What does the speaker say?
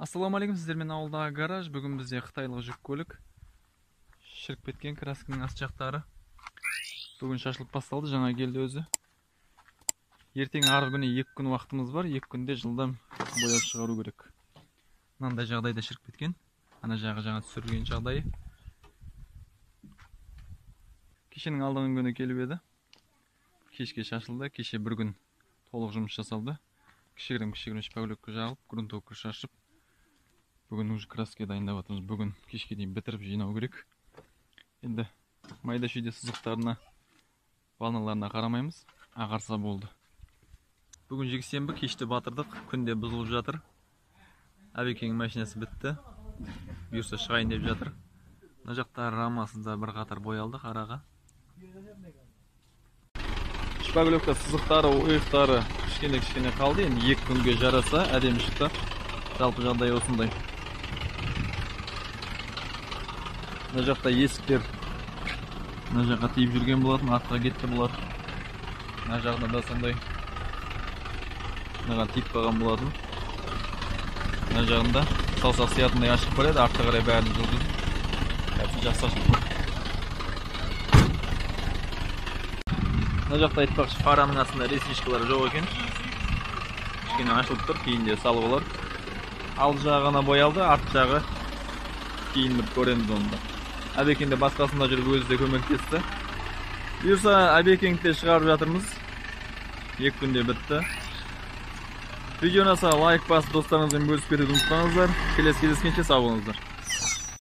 Ассалаумағалейкум, сіздермен ауылдағы гараж. Бүгін бізде қытайлық жүк көлік. Шіріп кеткен краскінің ас жақтары. Бүгін шашылып басталды, жаңа келді өзі. Ертең арғы күні 2 күн уақытымыз бар. 2 күнде жылдам бояп шығару керек. Мынандай жағдайда шіріп кеткен. Ана жағы жаңа түсірілген жағдайы. Кешенің алдыңғы күні келіп еді. Кешке шашылды. Кеше бір күн толық жұмыс жасалды. Кішігірім шпаглёвка жағып, грунтовка шашып. Бүгін уже краска дайындап жатырмыз. Бүгін кешке дейін бітіріп жинау керек. Енді майда шүйде сызықтарына, балналарына қарамаймыз. Ағарса болды. Бүгін жексенбі, кешті батырдық. Күнде бұзылып жатыр. Әбекеңнің машинасы бітті. Бұйырса шығайын деп жатыр. Мына жақта рамасы да бір қатар боялдық араға. Шпаглёвка сызықтары, ойықтары кішкене-кішкене қалды. Енді 2 күнге жараса әдемі шықты. Жалпы жағдай осындай. Мына жақта есіктер мына жаққа тиіп жүрген болатын, артқа кетті бұлар. Мына жағында да сондай. Мынаған тиіп қалған болатын. Мына жағында саусақ сиятындай ашық бар еді, артқа қарай бәрін жылдызып. Бәрі жақсы ашылды. Мына жақта айтпақшы, фараның астында ресничкалар жоқ екен. Кішкене ашылып тұр, кейін де салып алар. Ал жағы ғана боялды, арт жағы кейін бір көреміз оны да. Әбекең де басқасында жүріп өзі де көмектесті. Бұйырса Әбекеңді де шығарып жатырмыз. 2 күнде бітті. Видео ұнаса лайк басып достарыңызбен бөлісіп кетуді ұмытпаңыздар. Келесі кездескенше сау болыңыздар.